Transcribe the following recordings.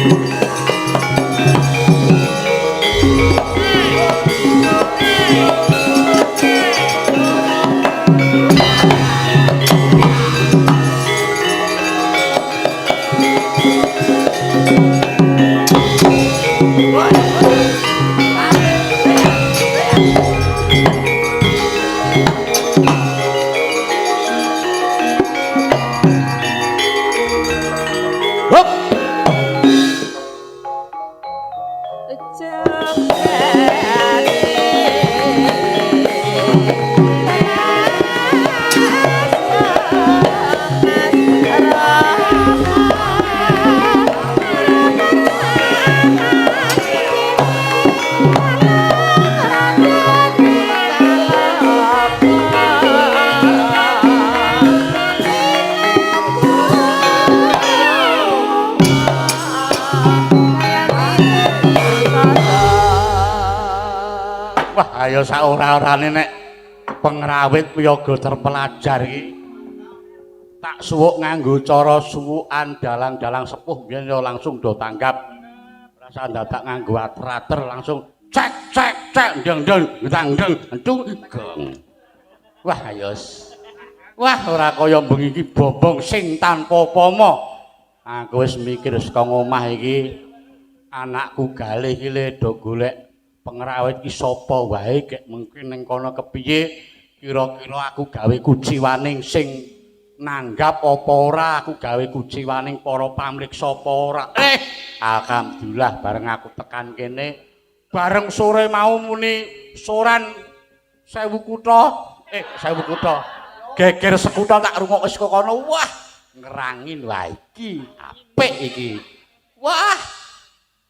Hop. Wah, ayo sak ora-orane nek pengrawit wiyaga terpelajar iki tak suwuk nganggo cara suwukan dalang-dalang sepuh biyen ya langsung do tanggap. Rasa dadak nganggo ater-ater langsung cek cek cek ndeng ndeng ndang ndeng entung gong. Wah, ayo. Wah, ora kaya bengi iki bobong sing tanpa upama. Aku wis mikir saka ngomah iki anakku galih iki le do golek pengrawit ki sapa wae gek mungkin ning kono kepiye kira-kira aku gawe kuciwaning sing nanggap apa ora, aku gawe kuciwaning para pamriksa apa ora. Alhamdulillah bareng aku tekan kene bareng sore mau muni soran 1000 kutha, 1000 kutha geger sekutha tak rungokke saka kono. Wah, ngerangin, wah iki apik iki. Wah,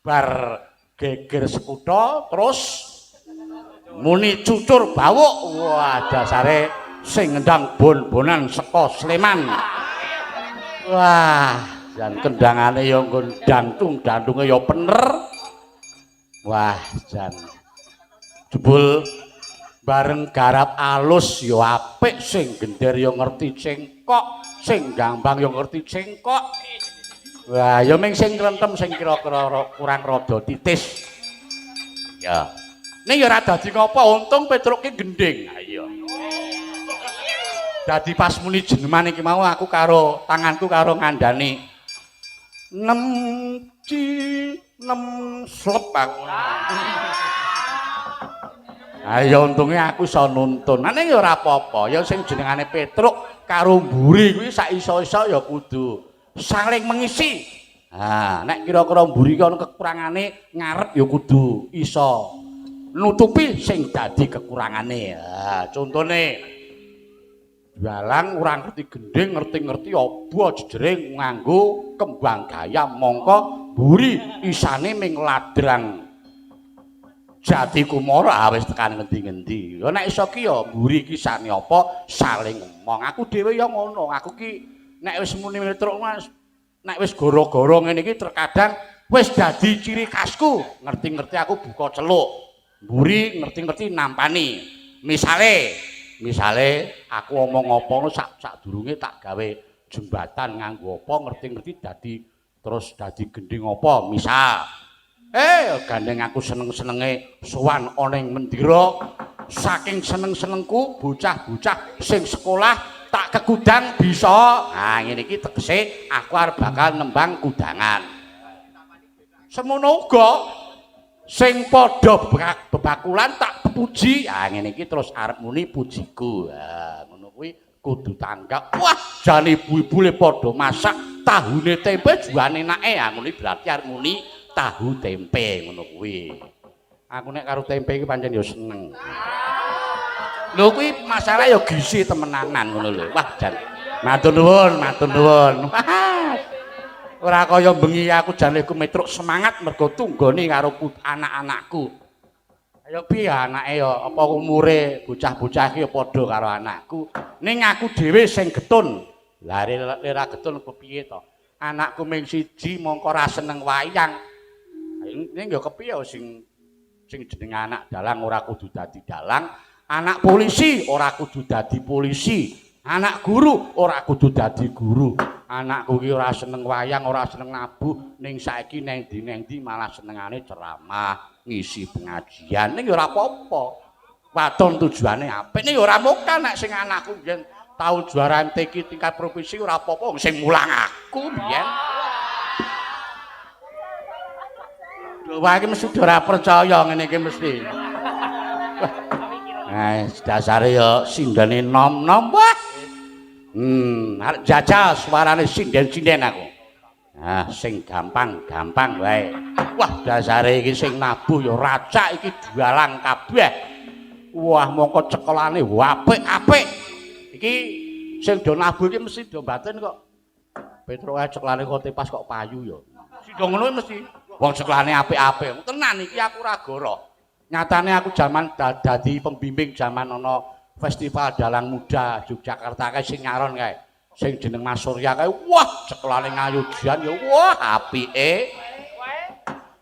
bar geger sekutha terus muni cucur bawuk. Wah, dasare sing ngendang bon-bonan saka Sleman. Wah, jan kendangane ya nggon dantung, dantunge ya pener. Wah, jan jebul bareng garap alus ya apik, sing gender ya ngerti cengkok, sing gambang ya ngerti cengkok. Wah, ya ming sing krentem sing kira-kira kurang rada titis. Ya. Ning ya ora dadi ngapa, untung Petruk ki gendhing. Ha iya. Dadi pas muni jeneman iki mau aku karo tanganku karo ngandani nem ci nem slep aku. Ayo untunge aku iso nuntun. Ning ya ora apa-apa. Ya sing jenengane Petruk karo mburi kuwi sak iso-iso ya kudu saling mengisi. Ha, nek kira-kira mburi ki ana kekurangane, ngarep ya kudu iso nutupi sing dadi kekurangane. Ha, contone dalang ora ngerti gendhing, ngerti-ngerti apa jejere nganggo kembang gayam, mongko mburi isane ming ladrang Jati Kumara wis tekan ngendi-ngendi. Ya nek iso ki ya mburi ki isane apa saling ngomong. Aku dhewe ya ngono. Aku ki nek wis muni Petruk Mas, nek wis goro-goro ngene iki terkadang wis dadi ciri khasku. Ngerti-ngerti aku buka celuk. Mburi ngerti-ngerti nampani. Misale, misale aku omong apa ngono sak sadurunge tak gawe jembatan nganggo apa ngerti-ngerti dadi terus dadi gendhing apa misal. Gandeng aku seneng-senenge sowan ana ing Mendira. Saking seneng-senengku bocah-bocah sing sekolah tak kekudang bisa. Nah, ngene iki tegese aku arep bakal nembang kudangan. Semono uga sing padha bebakulan tak pepuji. Ah, ngene iki terus arep muni pujiku. Ha, ngono kuwi kudu tanggap. Wah, jan ibu-ibu le padha masak tahune tempe juane enake. Ah, ngono iki berarti arep muni tahu tempe ngono kuwi. Aku nek karo tempe iki pancen ya seneng. Lho kuwi masalah ya gizi temenanan ngono lho. Wah, jan. Matur nuwun, matur nuwun. Ora kaya bengi aku jan kumetruk semangat mergo tunggone karo anak-anakku. Ayo piye anake ya apa umure bocah-bocah iki ya padha karo anakku. Ning aku dhewe sing getun. Lah ora getun kepiye to? Anakku ming siji mongko ora seneng wayang. Ning ya kepiye sing sing jenenge anak dalang ora kudu dadi dalang, anak polisi ora kudu dadi polisi, anak guru ora kudu dadi guru. Anakku ki ora seneng wayang, ora seneng nabuh, ning saiki neng ndi-neng ndi malah senengane ceramah, ngisi pengajian. Ning ya ora apa-apa. Waton tujuane apik. Ning ya ora mokan nek sing anakku biyen tau juara MTQ tingkat provinsi ora apa-apa, sing mulang aku biyen. Wah, iki mesti ora percaya ngene iki mesti. Nah, dasare ya sindene nom-nom wah. Arep jajal suarane sinden-sinden aku. Nah, sing gampang-gampang wae. Wah, dasare iki sing nabuh ya racak iki dalang kabeh. Wah, mongko cekelane apik-apik. Iki sing do nabuh iki mesti do batin kok. Petro ae cekelane kok pas kok payu ya. Sing do ngono mesti wong cekelane apik-apik. Tenan iki aku ora goro. Nyatane aku jaman dadi pembimbing jaman ana Festival Dalang Muda Yogyakarta kae sing nyaron kae. Sing jeneng Mas Surya kae wah cekelane ngayujian ya wah apike.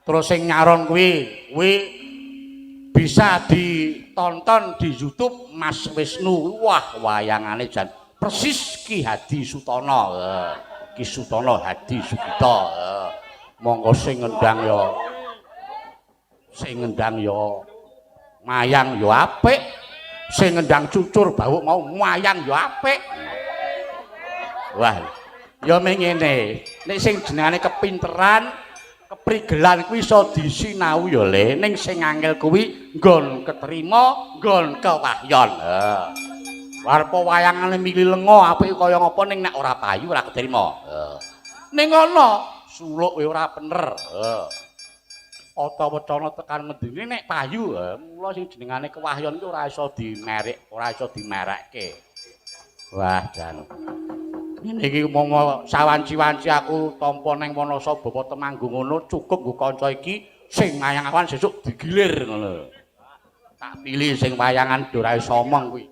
Terus sing nyaron kuwi kuwi bisa ditonton di YouTube Mas Wisnu. Wah wayangane jan persis Ki Hadi Sutono. Ki Sutono Hadi Sugito. Monggo sing ngendang ya sing ngendang ya mayang ya apik, sing ngendang cucur bawuk mau mayang ya apik. Wah, ya meng ngene, nek sing jenengane kepinteran, keprigelan kuwi iso disinau ya Le, ning sing angel kuwi nggon keterima, nggon kewahyon. Heeh. Arep wayangane mili lenga apik kaya ngapa ning nek ora payu ora keterima. Heeh. Ning ana suluk ora bener. Heeh. Ata wecana tekan ngendine nek payu, mula sing jenengane kewahyon ki ora iso dimerik, ora iso dimerekke. Wah, jan. Ngene iki umpama sawanci-wanci aku tampa ning Wanasaba apa Temanggung ngono cukup nggo kanca iki sing mayang awan sesuk digilir ngono. Tak pilih sing wayangan do ora iso omong kuwi.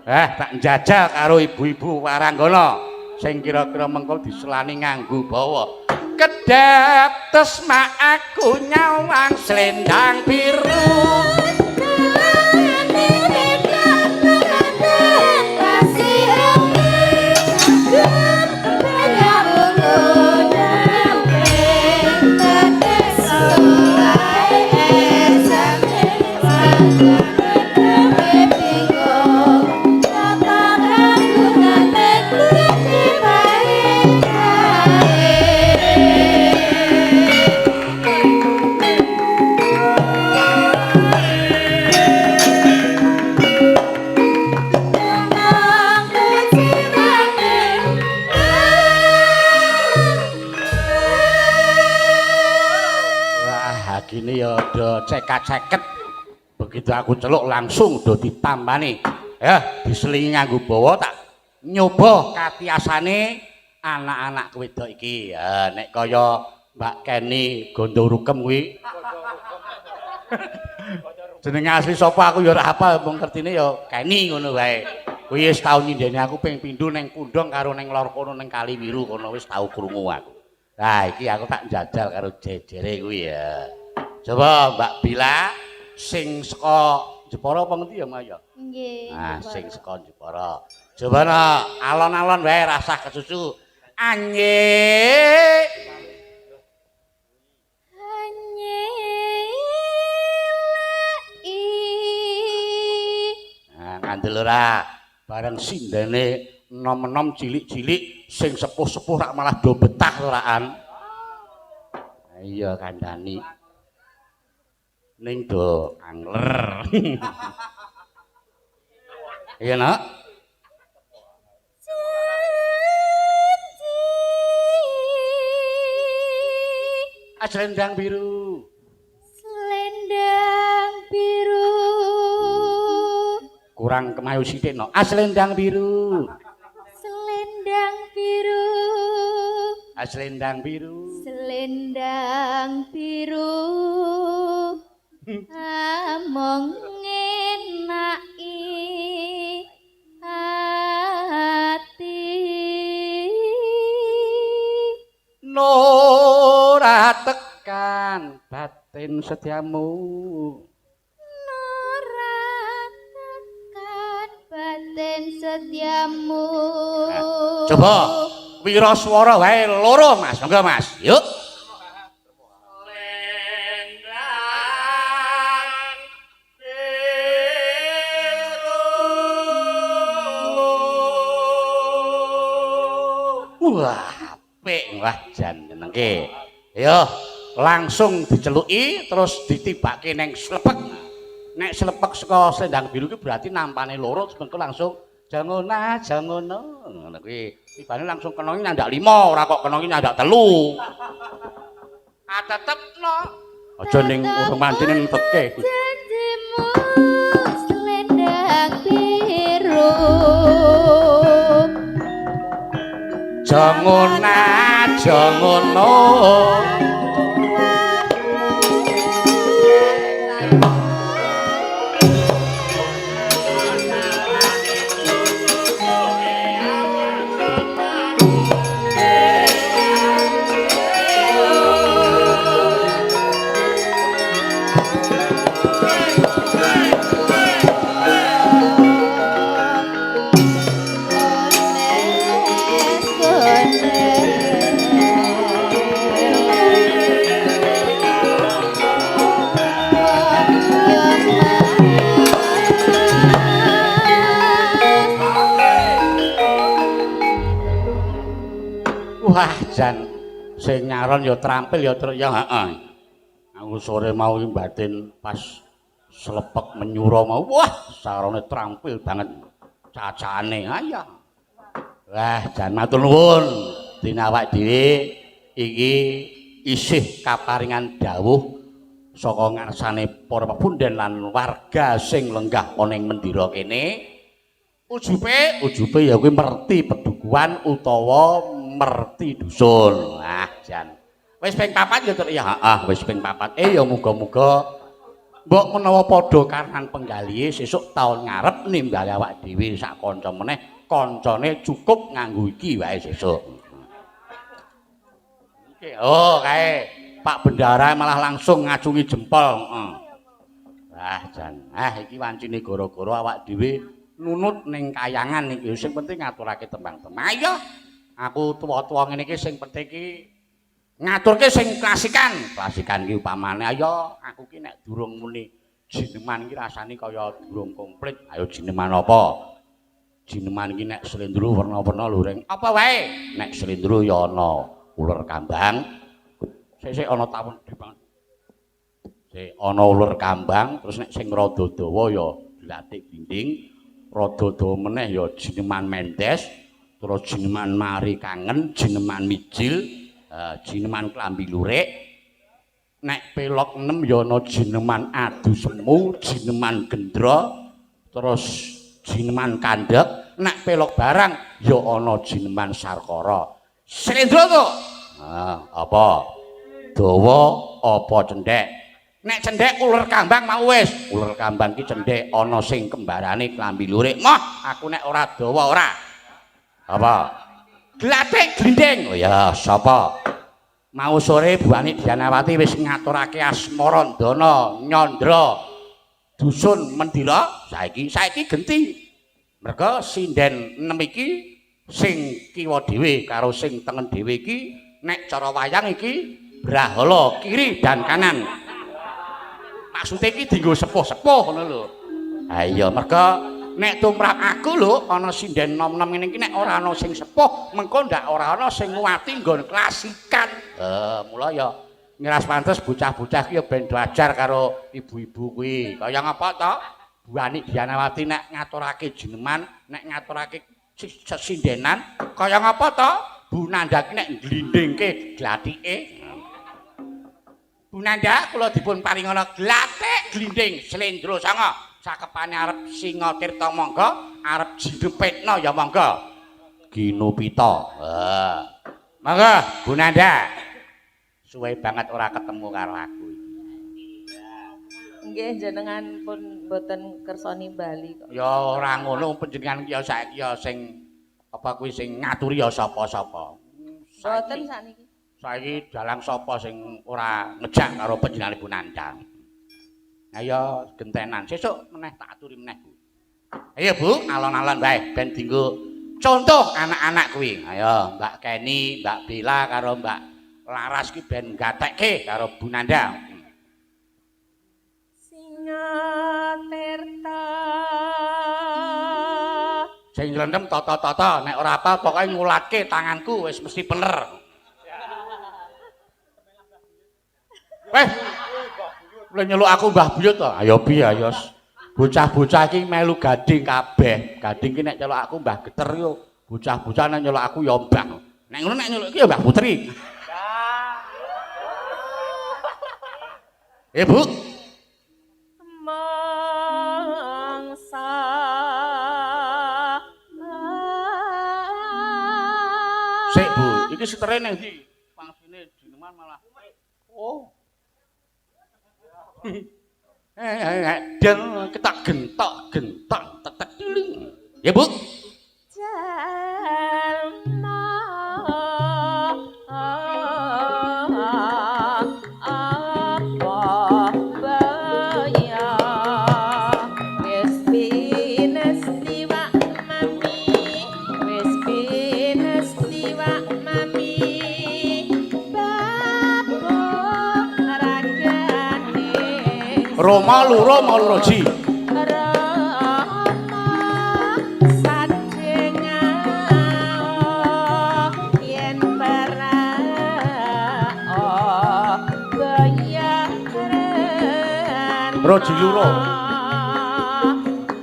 Tak njajal karo ibu-ibu waranggana sing kira-kira mengko diselani nganggo bawa. Kedep tesma aku nyawang selendang biru. Gini ya do cekat-ceket. Begitu aku celuk langsung do ditambani. Ya, diselingi nganggo bawa tak nyoba katiasane anak-anak wedok iki. Ya, nek kaya Mbak Keni Gondo Rukem kuwi. Jenenge asli sapa aku ya ora hafal, mung ngertine ya Keni ngono wae. Kuwi wis tau nyindeni aku ping pindho ning Pundong karo ning lor kono ning Kaliwiru kono wis tau krungu aku. Nah, iki aku tak njajal karo jejere kuwi ya. Coba Mbak Bila sing saka Jepara apa ngendi ya, Mbak ya? Nggih. Nah, sing saka Jepara. Coba no, alon-alon wae rasah kesusu. Anye. Anye. Nah, ngandel ora bareng sindene nom-nom cilik-cilik sing sepuh-sepuh rak malah do betah oraan. Iya kandhani. Ning do angler. Iya, Nak. Selendang biru. Selendang biru. Kurang kemayu sithik, no. Selendang biru. Selendang biru. Selendang biru. Selendang biru. Among ngenaki ati. Ora tekan batin setiamu. Ora tekan batin setiamu. Setiamu. Coba wiraswara wae loro, Mas. Monggo, Mas. Yuk. Wah, apik. Wah, jan nyenengke. Yo, langsung diceluki terus ditibake neng slepek. Nek slepek saka Selendang Biru ki berarti nampane loro terus mengko langsung jangona jangono ngono kuwi. Tibane langsung kena ki nyandak 5, ora kok kena ki nyandak 3. Ah tetepno. Aja ning urung mantine nenteke. Janjimu selendang biru. Jangona jangono. Wah, jan sing nyaron ya terampil ya truk ya heeh. Aku sore mau iki batin pas slepek menyura mau. Wah, sarone terampil banget. Cacane ayah. Wah, jan matur nuwun. Dene awak dhewe iki isih kaparingan dawuh saka ngarsane para pepunden lan warga sing lenggah ana ing mendira kene. Ujube, ujube ya kuwi merti pedukuhan utawa merti dusun. Wah, jan. Wis ping 4 ya, Truk ya. Heeh, wis ping 4. Ya muga-muga mbok menawa padha karan penggalihe sesuk taun ngarep nimbali awak dhewe sak kanca meneh, kancane cukup nganggo iki wae sesuk. Oke, oh kae Pak Bendara malah langsung ngacungi jempol. Heeh. Wah, jan. Ah iki wancine gara-gara awak dhewe nunut ning kayangan iki sing penting ngaturake tembang-tembang. Ayo, aku tuwa-tuwa ngene iki sing penting iki ngaturke sing klasikan. Klasikan iki upamane ayo aku ki nek durung muni jineman iki rasane kaya durung komplit. Ayo jineman apa? Jineman iki nek slendro werna-werna lho ring. Apa wae? Nek slendro ya ana uler kambang. Sik-sik ana tawon gedhe banget. Sik ana uler kambang, terus nek sing rada dawa ya glatik dinding. Rada dawa meneh ya jineman mendes, terus jineman mari kangen, jineman mijil, jineman klambi lurik. Nek pelok 6 ya ana jineman adu semu, jineman gendra, terus jineman kandhek. Nek pelok barang ya ana jineman sarkara. Slendro to. Ah, apa? Dawa apa cendhek? Nek cendhek uler kambang mau wis. Uler kambang ki cendhek ana sing kembarane klambi lurik. Moh, aku nek ora dawa ora. Apa? Glathik glinding. Oh ya, sapa? Mau sore Bu Ani Dianawati wis ngaturake asmara ndana nyandra dusun Mendira. Saiki saiki genti. Merga sinden 6 iki sing kiwa dhewe karo sing tengen dhewe iki nek cara wayang iki brahala kiri dan kanan. Maksude iki dienggo sepuh-sepuh ngono lho. Ha iya, merga nek tumrap aku lho ana sinden nom-nom ngene iki nek ora ana sing sepuh, mengko ndak ora ana sing nguwati nggon klasikan. Mula ya ngiras pantes bocah-bocah ki ya ben diajar karo ibu-ibu kuwi. Kaya ngapa to? Bu Ani Dianawati nek ngaturake jineman, nek ngaturake sesindenan, kaya ngapa to? Bu Nanda ki nek glindingke glathike. Bu Nanda kula dipun paringana glathik glinding slendro sanga cakepane arep Singa Tirta monggo, arep Jinepetna ya monggo. Ginupita. Heeh. Monggo Bu Nanda. Suwe banget ora ketemu karo aku iki. Nggih jenengan pun mboten kersa nimbali kok. Ya ora ngono panjenengan ki ya saiki ya sing apa kuwi sing ngaturi ya sapa-sapa. Mboten sakniki. Saiki dalang sapa sing ora ngejak karo panjenengane Bu Nanda. Ayo gentenan sesuk meneh tak aturi meneh Bu. Ayo Bu, alon-alon bae ben dienggo contoh anak-anak kuwi. Ayo Mbak Keni, Mbak Bella karo Mbak Laras ki ben gatekke karo Bu Nanda. Singa tirta. Sing nylentem tata-tata, nek ora apal pokoke ngulatke tanganku wis mesti pener. Weh. Lha nyeluk aku Mbah Buyut to. Ayo piye ayo. Bocah-bocah iki melu gading kabeh. Gading ki nek nyeluk aku Mbah Geter yo, bocah-bocah nek nyeluk aku ya Mbah. Nek ngono nek nyeluk iki ya Mbah Putri. Bu. Mangsa. Sik, Bu, iki setere ning ndi? Pangsine dineman malah. Oh. Den ketak gentok gentok tetek tiling. Ya, Bu. Jalma apa baya wis pinestiwa mami, wis pinestiwa mami, babuk ragane Roma loro mau loro ji. Rama sajenga yen para bayaran Roji loro.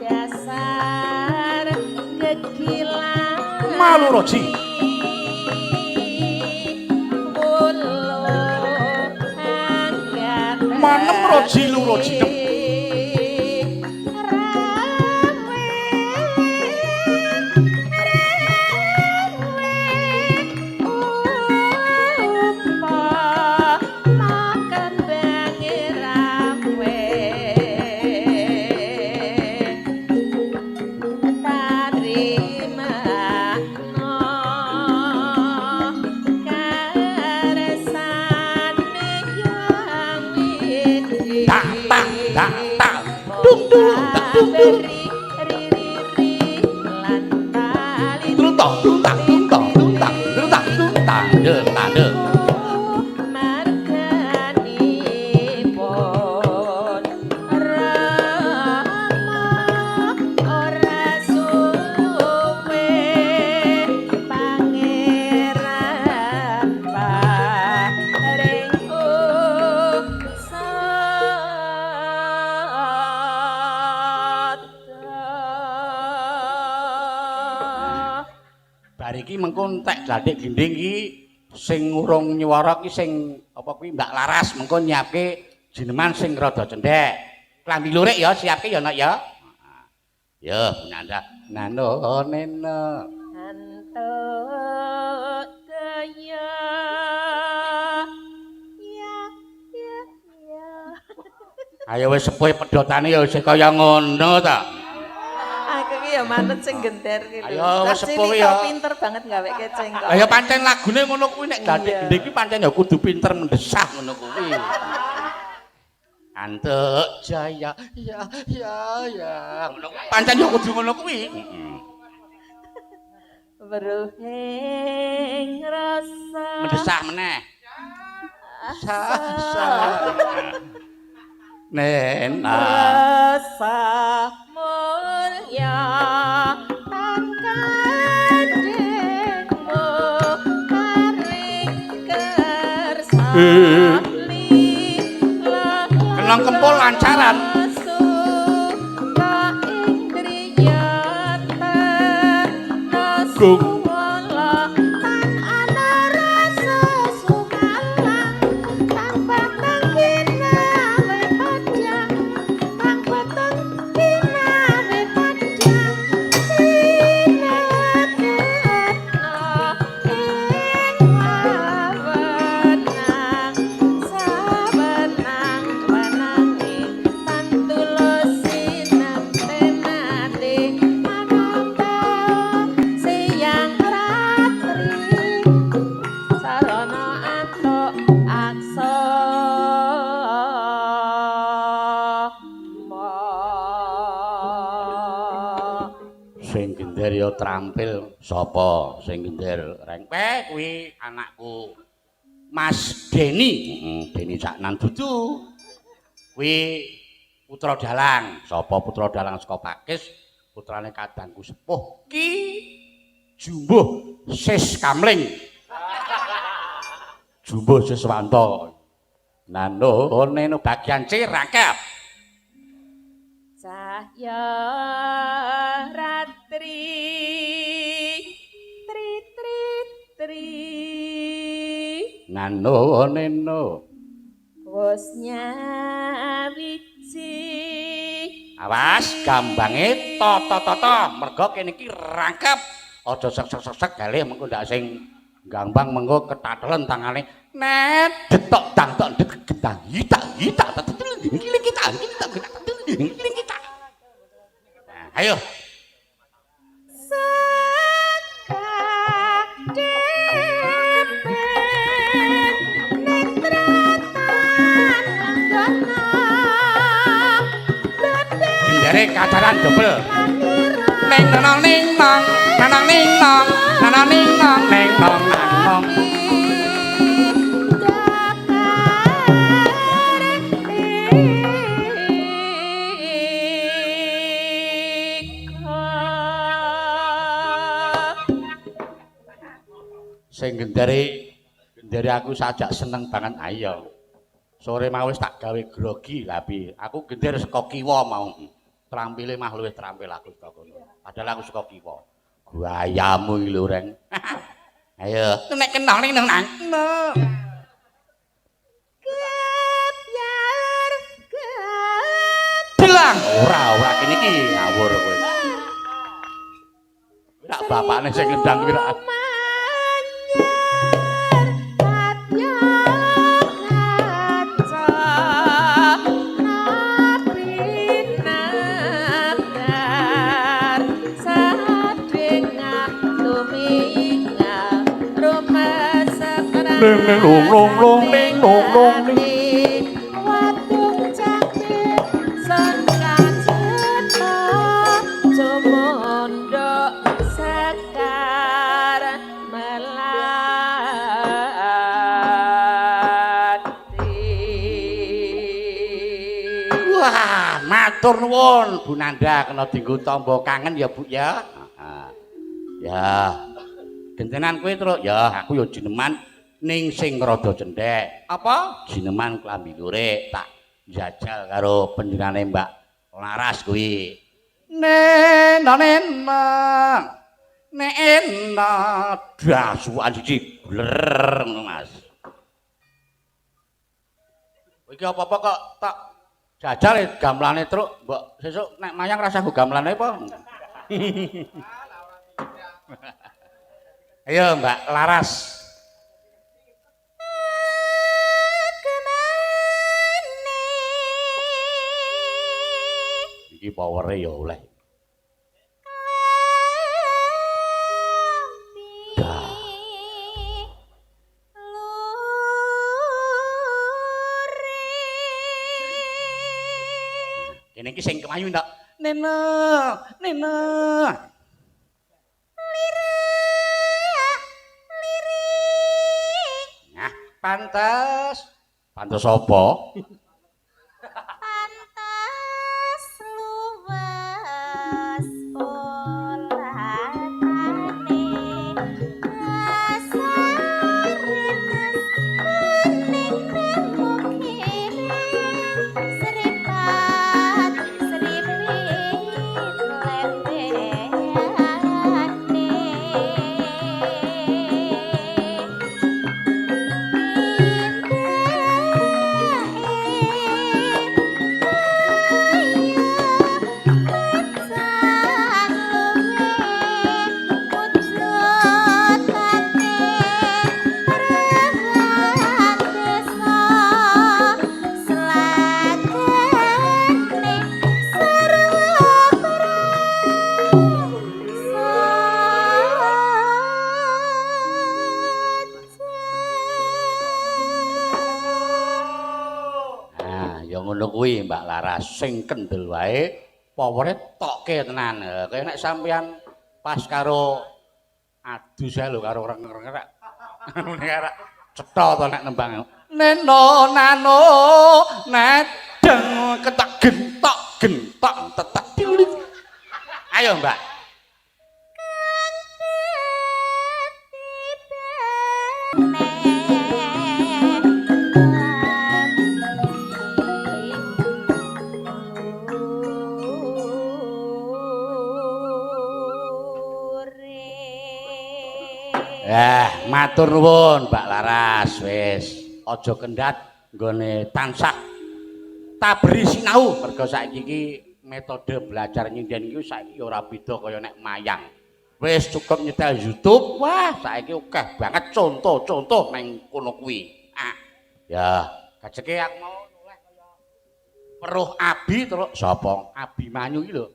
Dasar gegilan Malu roji. Manem roji loro jinem. Tak tak tak tak dung dung tak dung dung. Truntok truntak truntok truntak truntak truntak de tak de. Marganipun Rama ora suwe pangeran paring usada. Bar iki mengko entek glathik gendhing iki sing urung nyuwara ki sing apa kuwi Mbak Laras mengko nyiapke jineman sing rada cendhek. Klambi lurik ya siapke ya nak ya. Ya, Bu Nanda. Nano neno. Antuk daya ya ya ya. Ayo wis sepuh pedhotane ya isih kaya ngono ta. Aku ki ya manut sing gender ki lho. Ayo, wis Cah sepuh cilik ya. kok pinter banget gaweke cengkok. Lah ya pancen lagune ngono kuwi nek glathik Iya. gendhing kuwi pancen ya kudu pinter mendesah ngono kuwi. Antuk jaya ya ya ya ngono kuwi pancen ya kudu ngono kuwi. Heeh. Weruhing rasa Mendesah meneh. Sa sa. Nena. Rasa mulya tan kandhengmu paring kersa Kenong kempul lancaran. Suka indriya Gung. Tan ana rasa sukalang, tan batang kinawe padhang, tan batang kinawe padhang, sineketna ing Sawenang sawenang wenange tan tulus sinamtenate manunggal siang Ayo trampil sapa sing gender rengpe kuwi anakku Mas Deni. Heeh, Deni Caknan dudu. Kuwi putra dalang. Sapa putra dalang saka Pakis? Putrane kadangku sepuh Ki Jumbuh Sis Kamling. Jumbuh Siswanto. Nano neno bagian C rangkap. Cahya ratri tri tri tri Nano neno. Wos nyawiji. Awas gambange to to to mergo kene iki rangkap. Aja sek sek sek sek galih mengko ndak sing gambang mengko ketatelen tangane. Net detok dang tok det gedang hitak hitak giling kita giling kita giling kita. Nah, ayo. Gendere kacaran dobel. Ning nang ning nang nang ning nang nang ning nang ning nang nang nang. Sing gendere gendere aku sajak seneng banget ayo. Sore mau wis tak gawe grogi lah piye. Aku gender saka kiwa mau. Trampile mah luwih trampil aku saka kono. Padahal aku saka kiwa. Gayamu iki lho, Reng. Ayo, nek kenal ning nang nang. Gebyar geb Delang. Ora, ora kene iki ngawur kowe. Tak bapakne sing ngendang kuwi rak. Manyer kadya kaca napinabar sadengah lumingah rumesekrang Ning ning long long long ning long long ning. Wadung cakit sun kacita cumunduk sekar melati. Wah, matur nuwun Bu Nanda kena dienggo tamba kangen ya Bu ya. Heeh. Ya. Gentenan kowe Truk. Ya, aku ya jineman ning sing rada cendhek. Apa? Jineman klambi lurik tak jajal karo panjenengane Mbak Laras kuwi. Nena nena. Nena dasukan siji bler ngono Mas. Iki apa-apa kok tak jajal gamelane Truk, mbok sesuk nek mayang rasah nggo gamelane apa? Ayo Mbak Laras. Iki powere ya oleh. Dah. Kene iki sing kemayu ndak? Nena, Nena. Nah, pantes. Pantes apa? Pantes luwes olatane asarines kuning remukire seripat seripit lembehane. Nah, ya ngono kuwi Mbak Laras sing kendel wae powere tokke tenan. Kaya nek sampeyan Pas karo adus ae lho karo reng-reng rek. Anu nek cetha to nek nembang. Neno nano nedeng ketak gentok gentok tetek diulit. Ayo, Mbak. Matur nuwun Mbak Laras wis aja kendhat nggone tansah tabri sinau mergo saiki iki metode belajar nyinden iki saiki ora beda kaya nek mayang. Wis cukup nyetel YouTube, wah saiki akeh banget contoh-contoh nang kono kuwi. Ah, ya, gajeke aku mau noleh kaya weruh Abi terus sapa? Abimanyu iki lho.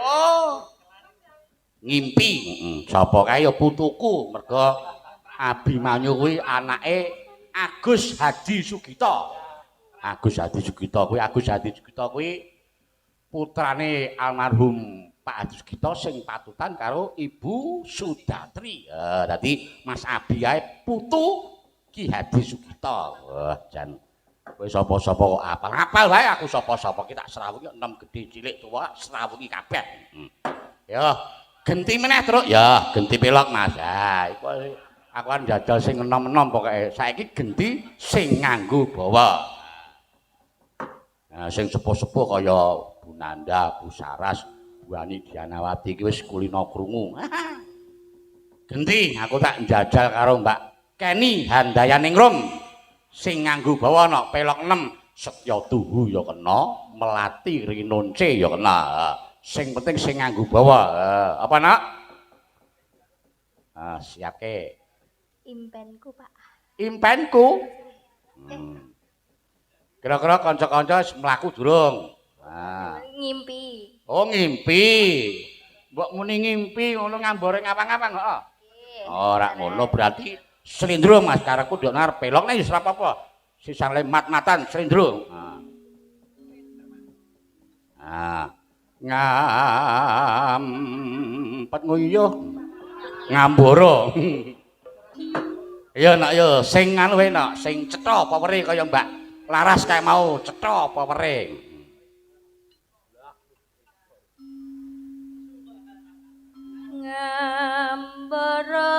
Oh. Ngimpi, sapa kae ya putuku mergo Abimanyu kuwi anake Agus Hadi Sugito. Agus Hadi Sugito kuwi Agus Hadi Sugito kuwi putrane almarhum Pak Hadi Sugito sing patutan karo Ibu Sudatri. Dadi Mas Abi ae putu Ki Hadi Sugito. Wah, jan kowe sapa-sapa kok apal-apal wae aku sapa-sapa ki tak srawungi enem gedhe cilik tuwa srawungi kabeh. Ya, genti meneh, Truk. Ya, genti pelok, Mas. Ha, iku aku kan njajal sing enom-enom pokoke. Saiki genti sing nganggo bawa. Nah, sing sepuh-sepuh kaya Bu Nanda, Bu Saras, Bu Ani Dianawati iki wis kulino krungu. Genti, aku tak njajal karo Mbak Keni Handayaningrum sing nganggo bawa ana pelok 6, Setya Tuhu ya kena, Melati Rinonce ya kena. Sing penting sing nganggo bawa. Apa nak? Ah, siapke. Impenku, Pak. Impenku. Kira-kira kanca-kanca wis mlaku durung? Nah. Ngimpi. Oh, ngimpi. Mbok muni ngimpi ngono ngambore ngapang-ngapang, heeh. Ora ngono berarti slendro Mas karepku ndok arep pelok nek wis ora apa-apa. Sisane mat-matan slendro. Nah. Nah. Ngampet nguyuh ngambara. Iya nak ya sing anu wae nak, sing cetha powere kaya Mbak Laras kae mau cetha powere. Ngambara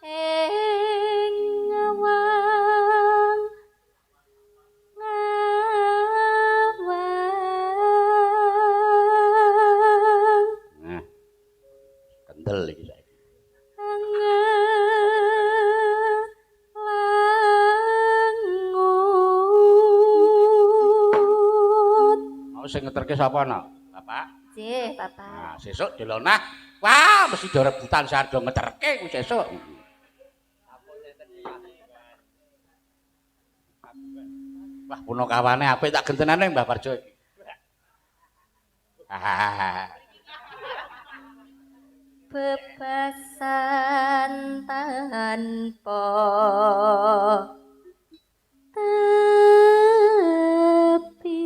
ing awang ngawang. Nah. Kendel iki saiki. Langut. Mau sing ngeterke sapa nak? Bapak. Nggih, Bapak. Nah, sesuk delonah. Wah, mesti do rebutan sardo ngeterke kuwi sesuk. Wah, punakawane apik tak gentenane Mbah Parjo iki. Bebasan tanpa tepi.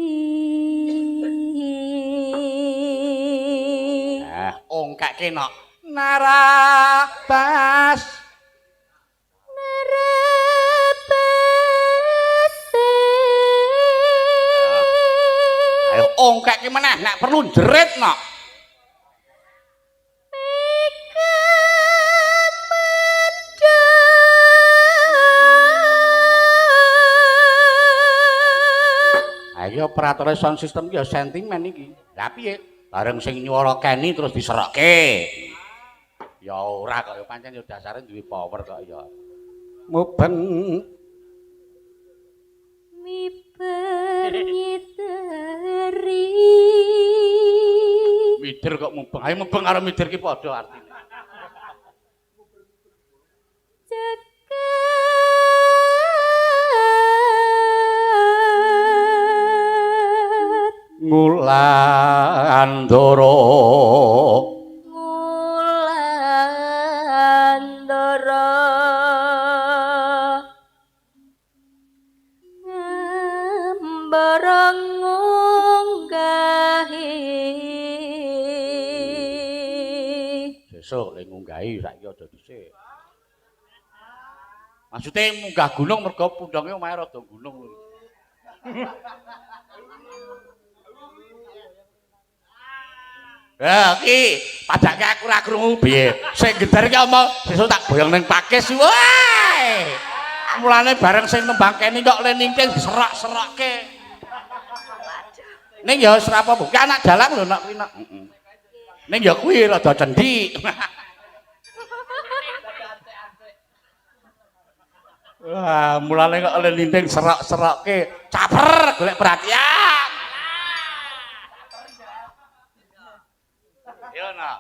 Nah, ongkake nok. Narabas. Narabase. Ayo ongkake meneh nek perlu jerit nok. Ayo operatore sound system ki ya sentimen iki. Lah piye? Bareng sing nyuwara Keni terus diserokke. Ya ora kok ya pancen ya dasare duwe power kok ya. Mubeng Miber nyiteri. Mider kok mubeng. Ayo mubeng karo mider ki padha artine. Cekat Ngulandara. Ngulandara ngambara ngunggahi. Sesuk le ngunggahi saiki aja dhisik. Maksude munggah gunung mergo pundonge omahe rada gunung lho. Ya iki padake aku ora krungu piye. Sing gedar iki omong sesuk tak boyong ning pakis wae. Mulane bareng sing nembang kene kok le ningting diserok-serokke. Ning ya wis ora apa-apa, ki anak dalang lho nak kuwi nak. Heeh. Ning ya kuwi rada cendhik. Wah, mulane kok le ninting serok-serokke, caper golek perhatian. Yo nak.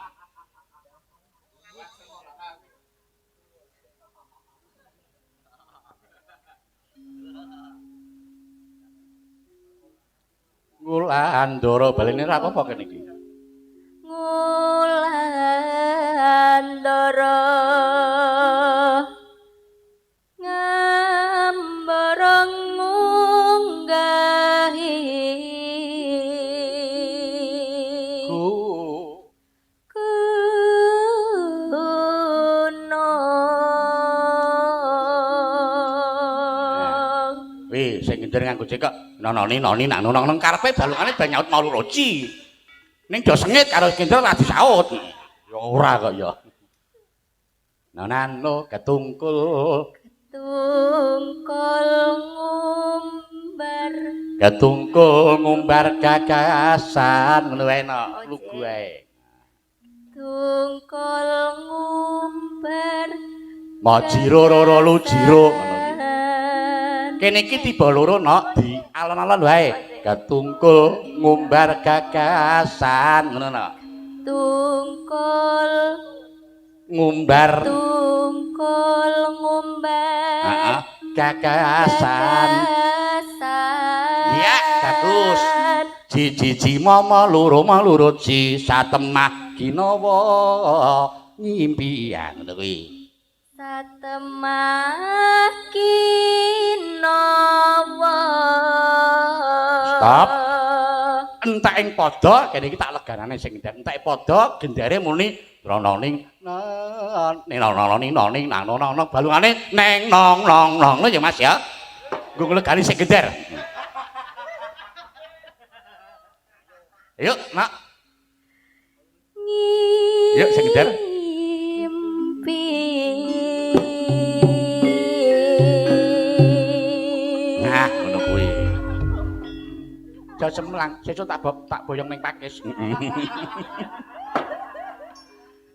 Ngulandara balene ra apa-apa kene iki. Ngulandara ngambara ngunggahi Ku gunung. Wih, sing ngender nganggo cekok nononi noni nak nonong nang karepe balungane ben nyaut mau roci. Ning do sengit karo kendel ra disaut. Ya ora kok ya. Nonano ketungkul Tungkul ngumbar. Ketungkul ngumbar gagasan ngono wae no, Oh, lugu wae. Tungkul ngumbar. Majiro roro lujiro ngono kuwi. gagasan. Kene iki tiba loro nok di alon-alon wae. Ketungkul ngumbar gagasan ngono no. Tungkul Ngumbar tungkul ngumbar. heeh gagasan. Gagasan. Iya, bagus. Ji ji ji mama loro ma loro ji satemah ginawa ngimpian ngono kuwi. Satemah kinawa. Stop. Entek ing padha kene iki tak leganane sing entek. Entek padha gendere muni rononing ning nong nong ning nang nong nong balungane neng nong nong nong lho ya Mas ya. Nggo nglegani sing gender. Yuk, Nak. Yuk, sing gender. Ngimpi. Nah, ngono kuwi. Aja cemlang, sesuk tak tak boyong ning pakis.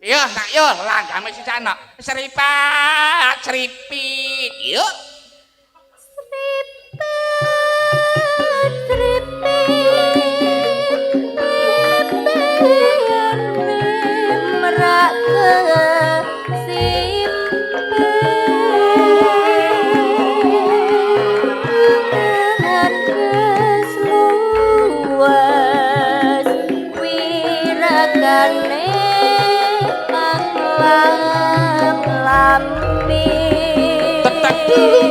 Yo, nak yo, langgame sisan nak. Seripat, seripit. Yuk. Seripet, seripit, lipian merak kesimpit kesluas wirakane lampi. Tetek dulu.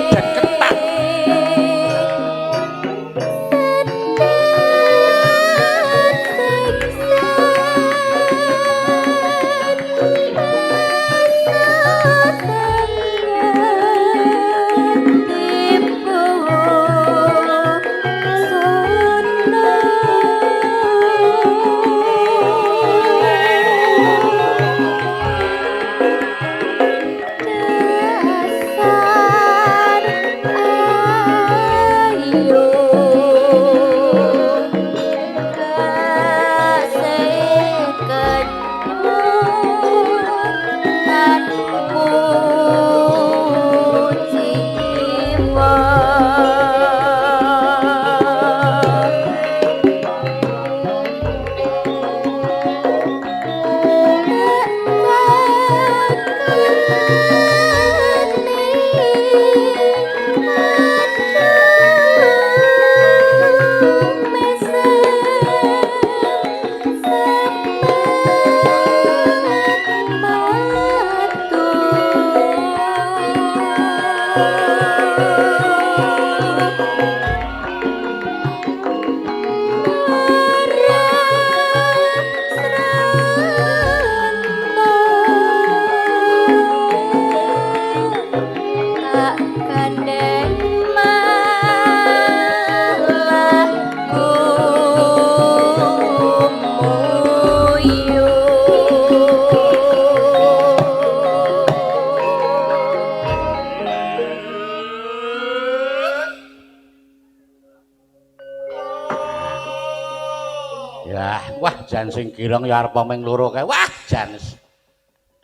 Lah, wah jan sing girong ya arep ming loro kae. Wah, jan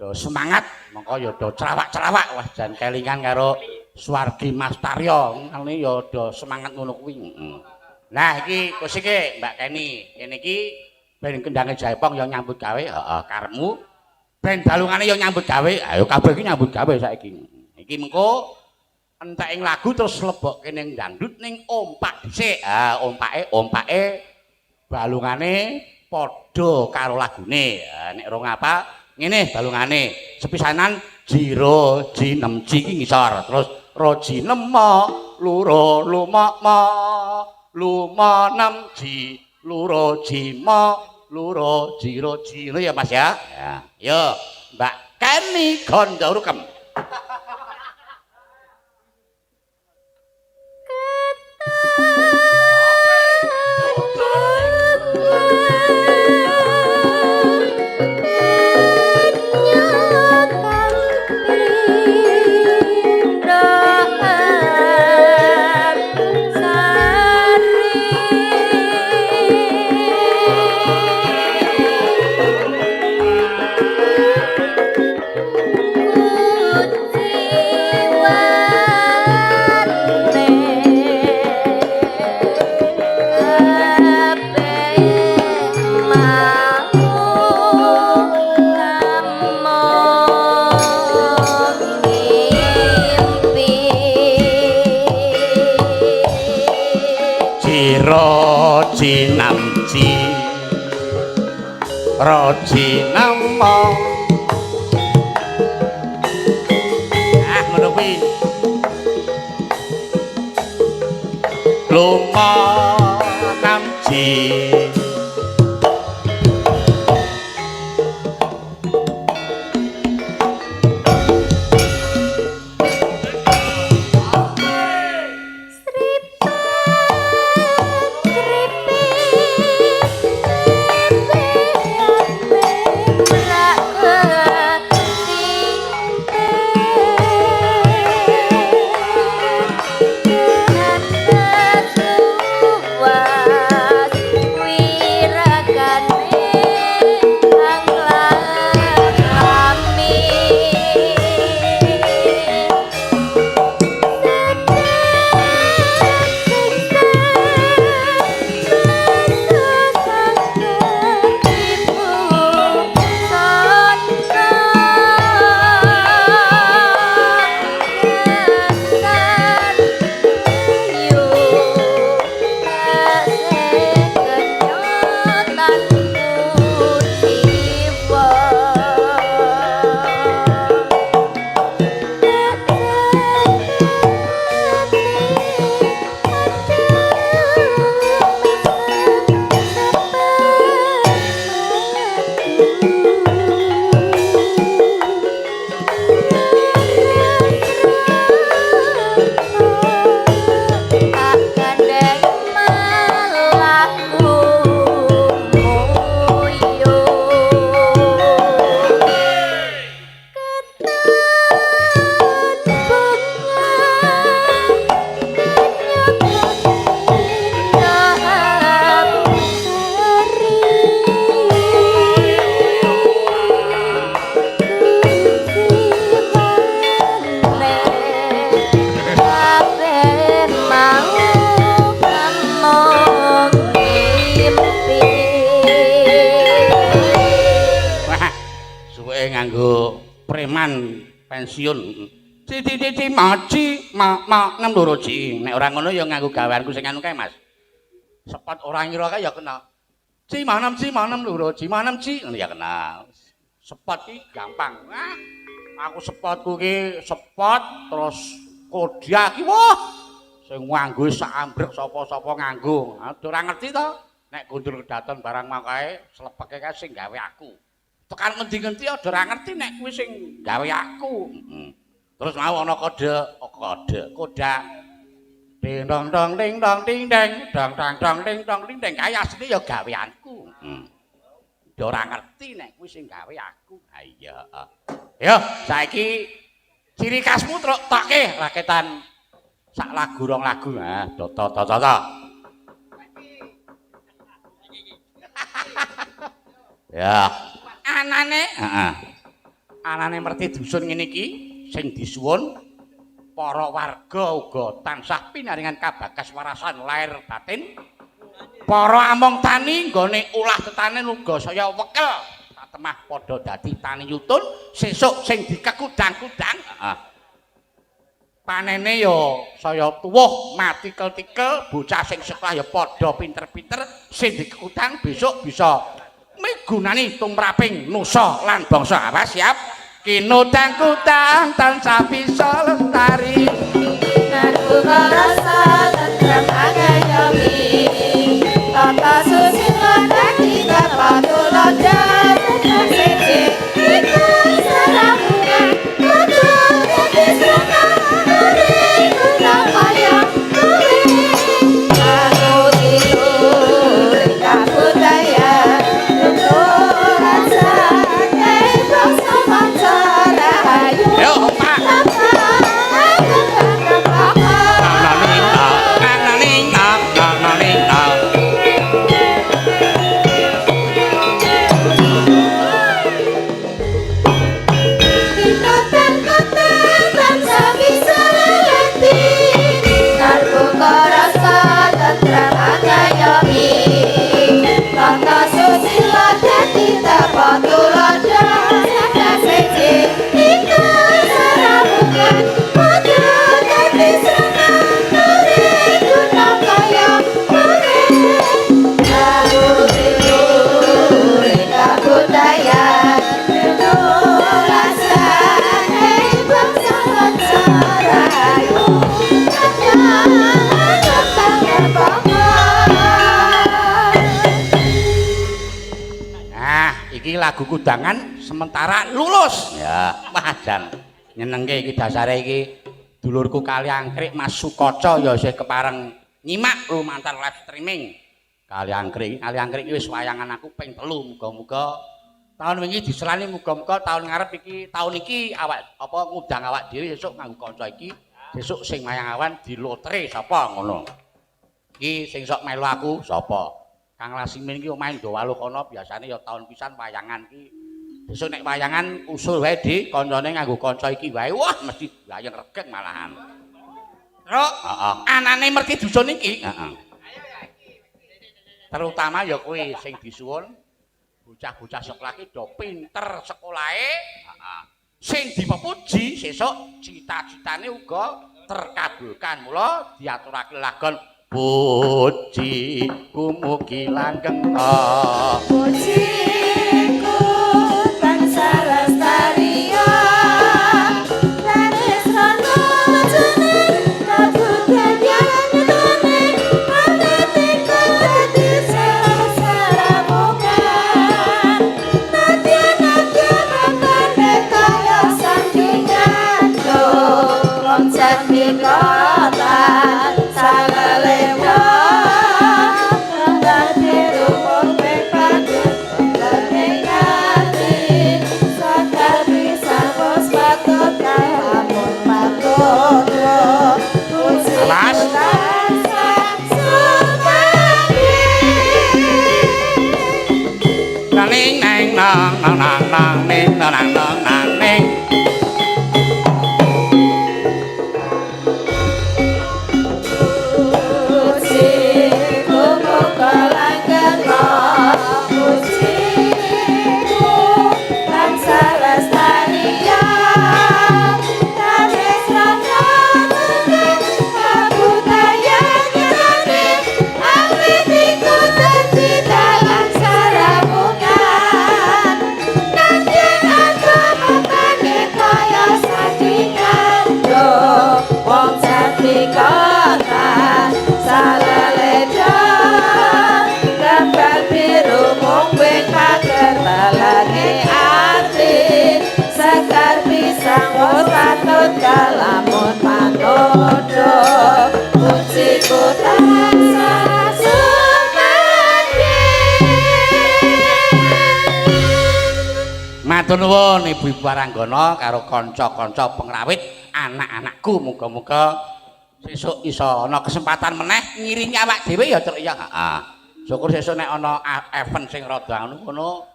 do semangat, mongko ya do cerawak-cerawak. Wah, jan kelingan karo Suwargi Mas Taryo. Ngene ya do semangat ngono kuwi. Heeh. Nah, iki kusike Mbak Keni. Kene iki ben kendange Jaipong ya nyambut gawe, heeh, karepmu. Ben dalungane ya nyambut gawe. Ayo kabeh iki nyambut gawe saiki. Iki mengko entek ing lagu terus lebokke ning dangdut ning ompak dhisik. Ah, ompake ompake balungane padha karo lagune. Ah, nek rong apa ngene balungane. Sepisanan ji ro ji nem ji iki ngisor. Terus ro ji nem ma loro luma ma luma nem ji loro ji ma loro ji ro ji. Ngono ya Mas ya. Ya. Yo Mbak Keni Gondorukem. Jiro jinamji roji namo. Ah ngono kuwi. Luma namji. Pensiun. Ci ci ci ci ma ci ma ma nem loro ci. Nek ora ngono ya nganggo gaweanku sing anu kae Mas. Sepot ora ngira kae ya kena. Ci ma nem loro ci ma nem ci ngono ya kena. Sepot ki gampang. Wah, aku sepotku ki sepot terus kodia ki wah sing nganggo sak ambrek sapa-sapa nganggo. Ora ngerti to nek gondol kedaton barang mau kae slepeke kae sing gawe aku. Tekan ngendi-ngendi aja ora ngerti nek kuwi sing gawe aku. Heeh. Terus mau ana kode, oh, kode, koda. Ding dong dong ding dong ding deng, dong dong dong ding dong ding deng kae asline ya gaweanku. Heeh. Ya ora ngerti nek kuwi sing gawe aku. Ha iya. Yo, saiki ciri khasmu truk tokke raketan sak lagu rong lagu. Ha, to to to to. Ya. Anane, heeh. Anane merti dusun ngene iki sing disuwun para warga uga tansah pinaringan kabagas warasan lahir batin. Para among tani nggone ulah tetanen uga saya wekel satemah padha dadi tani yutun sesuk sing dikekudang-kudang. Heeh. Panene ya saya tuwuh matikel-tikel, bocah sing sekolah ya padha pinter-pinter, sing dikekudang besok bisa migunani tumraping nusa lan bangsa. Apa siap? Kinudang-kudang tansah bisa lestari. Narbuka rasa tentrem angayomi, tata susila dadi tapa tulodo siji iku seramungan kudu dadi srana urip guna kaya kuwi. Aku tilu kabudayan nutur rasa ing bangsa manca rahayu. Yo, Pak. Nang nang nang nang nang nang nang. Nah, iki lagu kudangan sementara lulus. Ya, wah jan nyenengke iki dasare iki dulurku Kali Angkrik Mas Sukoco ya isih kepareng nyimak lumantar live streaming. Kali Angkrik, Kali Angkrik iki wis wayangan aku ping 3, muga-muga tahun wingi diselani, muga-muga tahun ngarep iki tahun iki awak apa ngundang awak dhewe sesuk nganggo kanca iki, sesuk sing wayang awan dilotre sapa ngono. Iki sing sok melu aku sapa? Kang Lasimin iki omahe Ndowalo kono biasane ya tahun pisan wayangan iki. Besok nek wayangan usul wae di kancane nganggo kanca iki wae. Wah, mesti wayang regeng malahan. Truk, heeh. Anane merti dusun iki. Heeh. Terutama ya kuwi sing disuwun bocah-bocah sekolah iki do pinter sekolahe. Heeh. Sing dipepuji sesuk cita-citane uga terkabulkan. Mula diaturake lagon puji kumugi langgeng. Pujiku tansah lestariya, laris rono jeneng kabudayan nyetane, pamitiku dadi seseramungan. Nadya-nadya bakane kaya sandingan, wong jati kota salelewa. Alas. Nang ning nang nang nang nang nang ning nang nang nang nang ning. Matur nuwun Ibu-ibu Waranggana karo kanca-kanca pengrawit anak-anakku, muga-muga sesuk iso ana kesempatan meneh ngiringi awak dhewe ya, Truk ya. Heeh. Syukur sesuk nek ana event sing rada anu ngono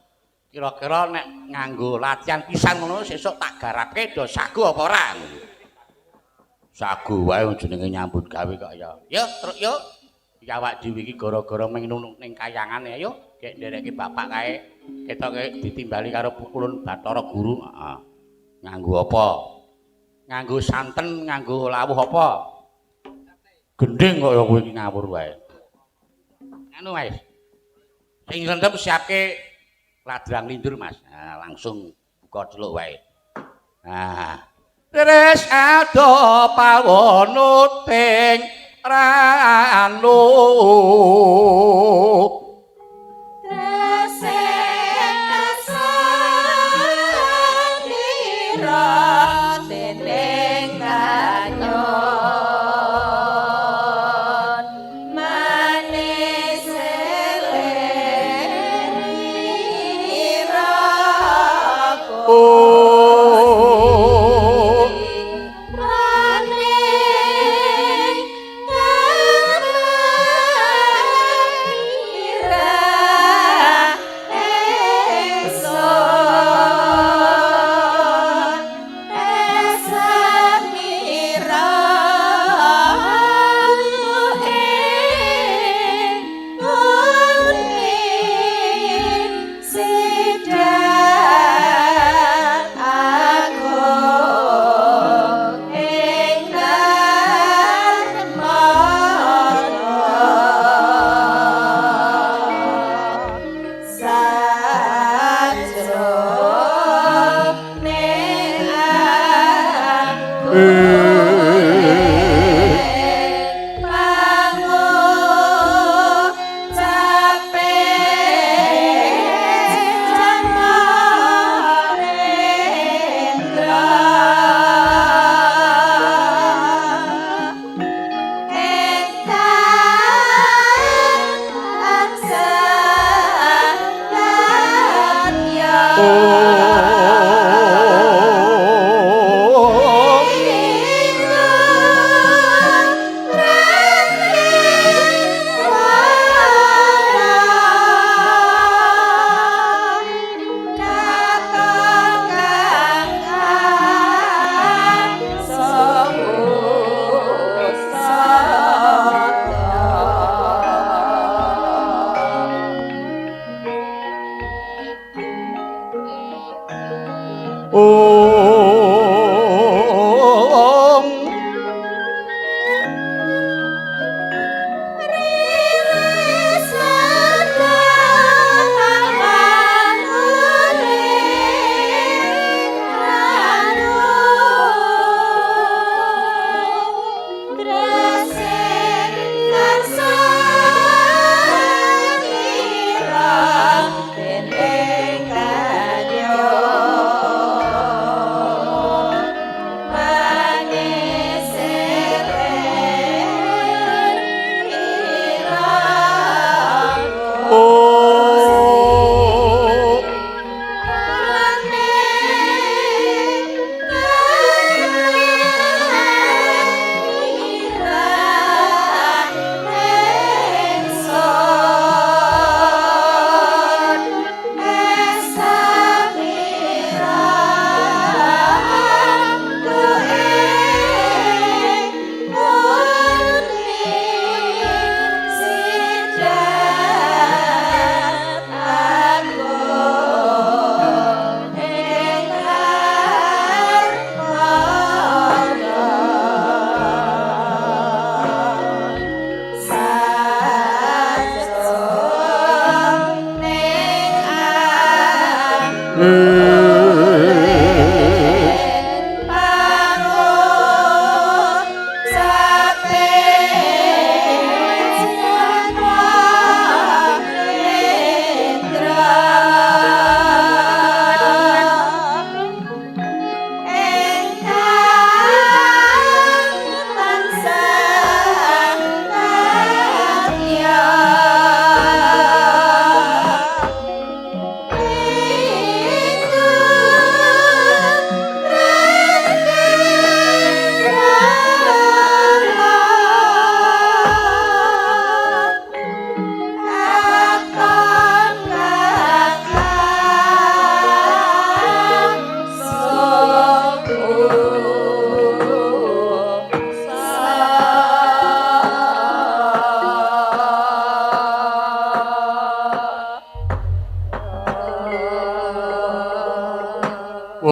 Kira-kira nek nganggo latihan pisan ngono sesuk tak garapke do sagu apa ora? Sagu wae, wong jenenge nyambut gawe kok ya. Yo, truk yo. Iki awak dhewe iki gara-gara mung nunung ning kayangan, ayo gek nderekke bapak kae. Ketoke ditimbali karo pukulun Bathara Guru. Heeh. Nganggo apa? Nganggo santen, nganggo lawuh apa? Gending kok ya kowe iki ngawur wae. Anu, Mas. Sing rendem siapke ladrang lindur, Mas. Nah, langsung buka celuk wae. Nah. Deres ado pawono ting ranu.